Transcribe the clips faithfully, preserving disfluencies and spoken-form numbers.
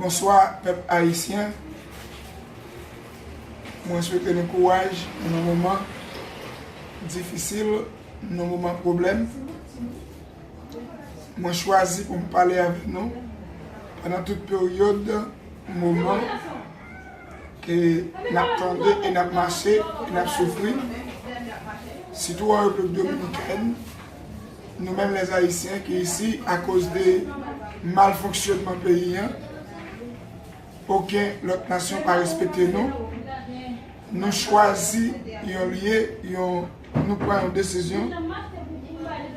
Bonswa, pèp ayisyen. Mwen swete nou kouraj nan moman difisil, nan moman pwoblèm. Mwen chwazi pou m pale avè nou pandan tout peryòd, moman ke n ap tande e n ap mache e n ap soufri, sitou an Repiblik Dominikèn, nou menm lèzayisyen ki isi akoz de malfonksyònman peyi a. Okenn lòt nasyon pa respekte nou. Nou chwazi yon lye, yon, nou pran yon desizyon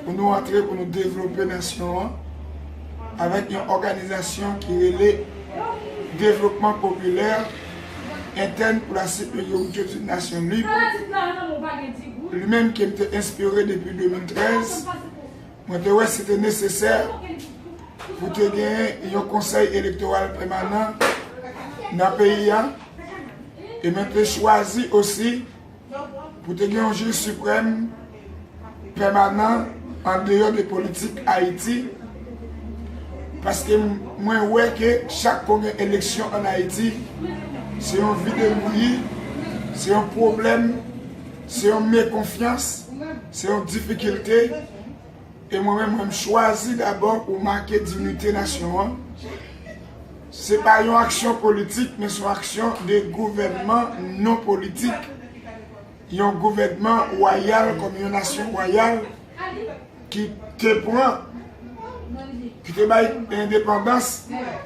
pou nou antre, pou nou devlope nasyon an avèk yon òganizasyon ki rele Devlopman Popilè Entèn pou la Siperyarite di Nasyon Lib, li menm ke m te enspire depi de mil trèz. Mwen te wè se te nesesè pou te genyen yon konsèy elektoral pèmanan nan peyi a, e mwen te chwazi osi pou te gen yon jij siprèm pèmanan andeyò de politik Ayiti, paske m-, mwen wè ke chak kou gen eleksyon ann Ayiti, se yon vide bouyi, se yon pwoblèm, se yon mekonfyans, se yon difikilte. E mwen menm, mwen m chwazi dabò pou make diyite nasyon an. Se pa yon aksyon politik, men se yon aksyon de gouvènman non politik. Yon gouvènman wayal, kòm yon nasyon wayal ki te pran, ki te bay endepandans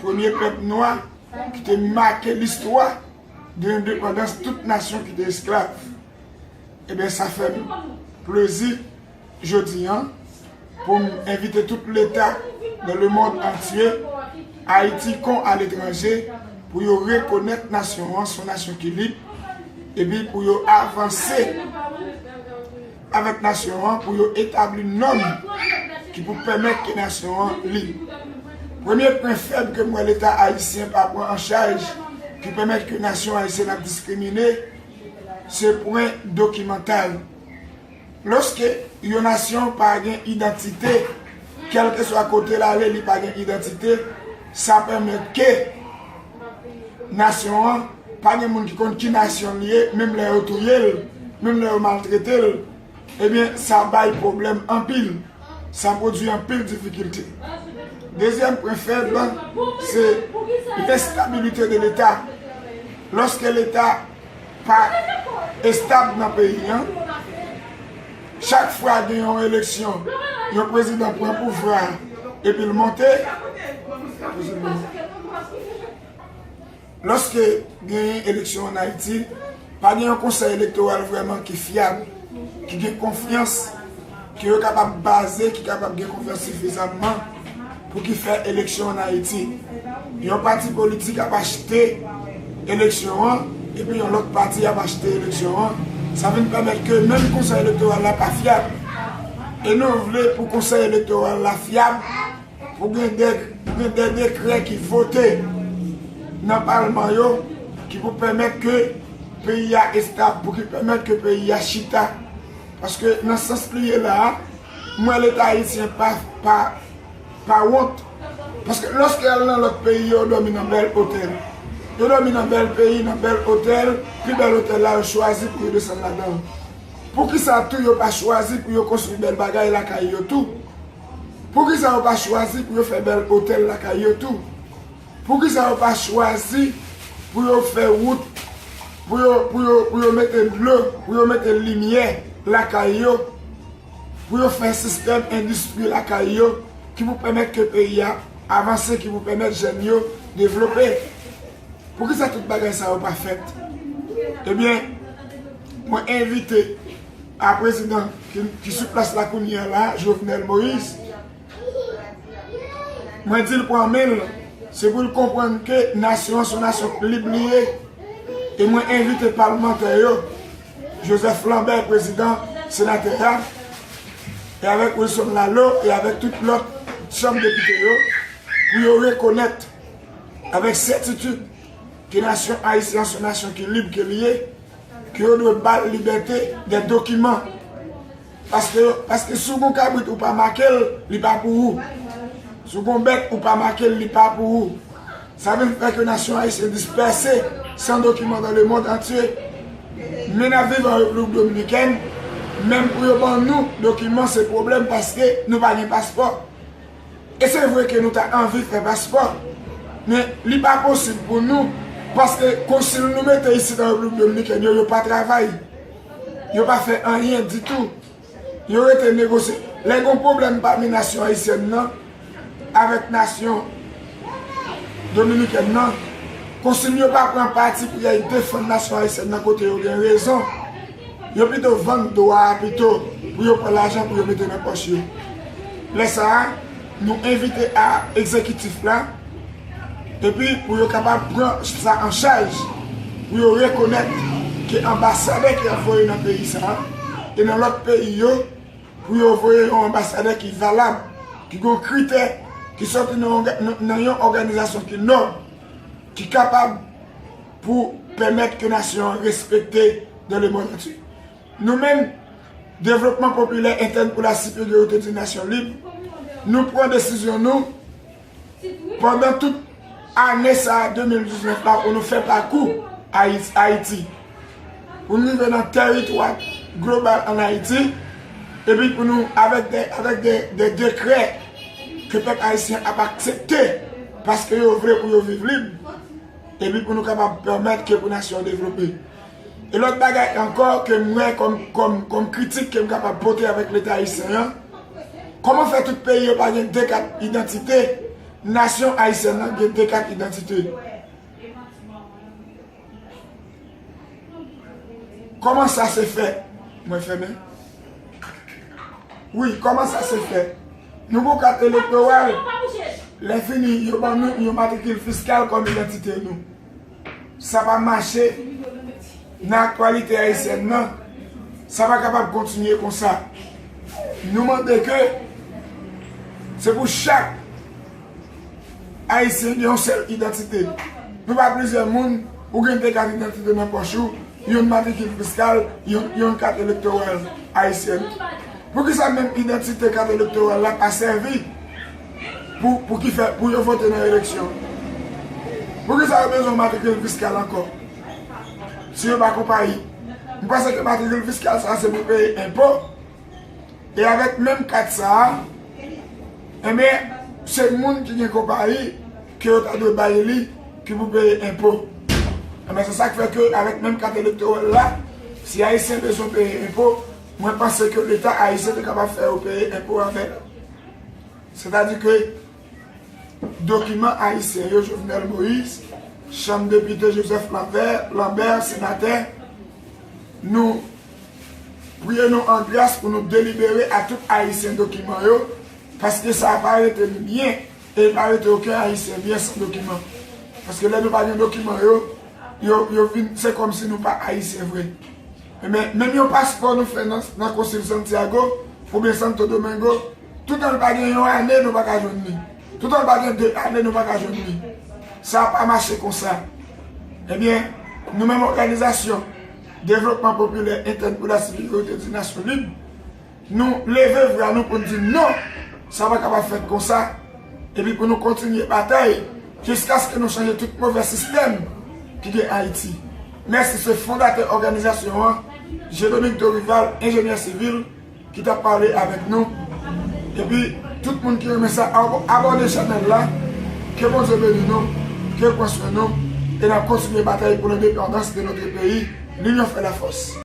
premye pèp nwa, ki te make listwa de endepandans tout nasyon ki te esklav. Ebyen, sa fè m plezi jodi a pou m envite tout Leta dans le monde entier, Ayiti kon aletranje, pou yo rekonèt nasyon an, se yon nasyon ki lib, epi pou yo avanse avèk nasyon an, pou yo etabli nòm ki pou pèmèt ke nasyon an lib. Premye pwen fèb ke m wè Leta ayisyen pa pran an chaj, ki pèmèt ke nasyon ayisyèn ap diskrimine, se pwen dokimantal. Lòske yon nasyon pa gen idantite, kèlkeswa kote l ale, li pa gen idantite, sa pèmèt ke nasyon an pa gen moun ki konn ki nasyon l ye, menm lè yo touye l, menm lè yo maltrete l, ebyen, sa bay pwoblèm anpil. Sa pwodui anpil difikilte. Dezyèm pwen fèb, se lestabilite de Leta. Lòske Leta pa estab nan peyi a, chak fwa gen yon eleksyon, yon prezidan pran pouvwa epi l monte, lòske genyen eleksyon ann Ayiti, pa gen yon konsèy elektoral vrèman ki fyab, ki gen konfyans, ke yo kapab baze, ki kapab gen konfyans sifizamman pou ki fè eleksyon ann Ayiti. Yon pati politik ap achte eleksyon an, epi yon lòt pati ap achte eleksyon an. Sa vin pèmèt ke menm konsèy elektoral la pa fyab. E nou vle pou konsèy elektoral la fyab, pou gen de, pou gen de dekrè ki vote nan palman yo, ki pou pèmèt ke peyi a estab, pou ki pèmèt ke peyi a chita. Paske nan sans li ye la a, m wè Leta ayisyen pa, pa, pa wont. Paske lòske y al nan lòt peyi, yo dòmi nan bèl otèl. Yo dòmi nan bèl peyi, nan bèl otèl, pi bèl otèl la, yo chwazi pou yo desann ladan l. Poukisa tou yo pa chwazi pou yo konstwi bèl bagay lakay yo tou? Poukisa yo pa chwazi pou yo fè bèl otèl lakay yo tou? Poukisa yo pa chwazi pou yo fè wout, pou yo, pou yo, pou yo mete dlo, pou yo mete limyè lakay yo, pou yo fè sistèm endistri lakay yo ki pou pèmèt ke peyi a avanse, ki pou pèmèt jèn yo devlope? Poukisa tout bagay sa yo pa fèt? Ebyen, mwen envite a prezidan ki, ki sou plas la kounye a la, Jovenel Moïse, mwen di l pran men l, se pou l konprann ke nasyon an se yon nasyon lib li ye. E mwen envite palmantè yo, Joseph Lambert, prezidan, senatè a, e avèk Wilson Laleau, e avèk tout lòt chanm depite yo, pou yo rekonèt avèk sètitid ke nasyon ayisyen an se yon nasyon ki lib ke li ye, ke yo dwe ba l libète de dokiman. Paske, paske si w gon kabrit ou pa make l, li pa pou ou. Si w gon bèt ou pa make l, li pa pou ou. Sa vin fè ke nasyon ayisyèn dispèse san dokiman dans le monde entier. Men n ap viv an Repiblik Dominikèn, menm pou yo ban nou dokiman, se pwoblèm paske nou pa gen paspò. E se vre ke nou ta anvi fè paspò, men li pa posib pou nou, paske konsil nou mete isit an Repiblik Dominikèn yo, yo pa travay. Yo pa fè anyen ditou. Yo rete negosye. Lè gen yon pwoblèm pami nasyon ayisyèn nan avèk nasyon dominikèn nan, konsil yo pa pran pati pou y al defann nasyon ayisyèn nan kote yo gen rezon. Yo pito vann dwa a pito pou yo pran lajan pou yo mete nan pòch yo. Lè sa a, nou envite a egzekitif la, epi pou yo kapab pran sa an chaj, pou yo rekonèt ke anbasadè ki ap voye nan peyi sa a, e nan lòt peyi yo, pou yo voye yon anbasadè ki valab, ki gen kritè, ki sòti nan, nan yon òganizasyon ki nòb, ki kapab pou pèmèt ke nasyon an respekte dans le monde entier. Nou menm, Développement Populaire Interne pour la Supériorité d'une Nation Libre, nou pran desizyon nou pandan tout ane sa a, de mil diznèf la, pou nou fè pakou Ayiti, pou nou rive nan tèritwa global ann Ayiti, epi pou nou, avèk de, avèk de, de dekrè ke pèp ayisyen ap aksepte, paske yo vle pou yo viv lib, epi pou nou kapab pèmèt ke pou nasyon an devlope. E lòt bagay ankò ke m wè kòm, kòm, kòm kritik ke m kapab pote avèk Leta ayisyen an, kòman fè tout peyi yo pa gen de kat idantite, nasyon ayisyèn nan gen de kat idantite? Kòman sa se fè? Mwen fèmen. Wi, kòman sa se fè? Nou gon kat elektoral, lè fini, yo ban nou yon matrikil fiskal kòm idantite nou. Sa pa mache nan aktyalite ayisyèn nan. Sa pa kapab kontinye konsa. Nou mande ke se pou chak Ayisyen gen yon sèl idantite. Nou pa plizyè moun, ou gen de kat idantite nan pòch ou, youn matrikil fiskal, youn, youn kat elektoral ayisyèn. Poukisa menm idantite kat elektoral la pa sèvi pou, pou ki fè, pou yo vote nan eleksyon? Poukisa yo bezwen matrikil fiskal ankò? Si yo pa konpayi, m panse ke matrikil fiskal sa se pou peye enpo. E avèk menm kat sa a, enben, se moun ki gen konpayi ke yo ta dwe bay li ki pou peye enpo. Enben, se sa k fè ke avèk menm kat elektoral la, si Ayisyen bezwen peye enpo, mwen panse ke Leta ayisyen te kapab fè yo peye enpo avè l. Sètadi ke dokiman ayisyen yo, Jovenel Moïse, Chanm Depite, Joseph Lambert, Lambert, senatè, nou priye nou an gras pou nou delibere a tout Ayisyen dokiman yo, paske sa pa rete nou byen, e pa rete okenn Ayisyen byen san dokiman. Paske lè nou pa gen dokiman yo, yo, yo vin, se kòmsi nou pa Ayisyen vre. Enben, menm yon paspò nou fè nan, nan Konsil Santiago oubyen Santo Domingo, toutan l pa gen yon ane, nou pa ka jwenn li. Toutan l pa gen de ane, nou pa ka jwenn li. Sa pa mache konsa. Ebyen, nou menm òganizasyon Développement Populaire Interne pour la Supériorité des Nations Libres, nou leve vwa nou pou n di non, sa pa kapab fèt konsa, epi pou nou kontinye batay jiskaske nou chanje tout movè sistèm ki gen Ayiti. Mèsi, se fondatè òganizasyon an, Jean-Dominique Dorival, enjenyè sivil, ki t ap pale avèk nou. Epi, tout moun ki renmen sa, ab-, abòne chanèl la. Ke Bondye beni nou, ke l pran swen nou, e n ap kontinye batay pou lendepandans de notre pays. L'union fait la force.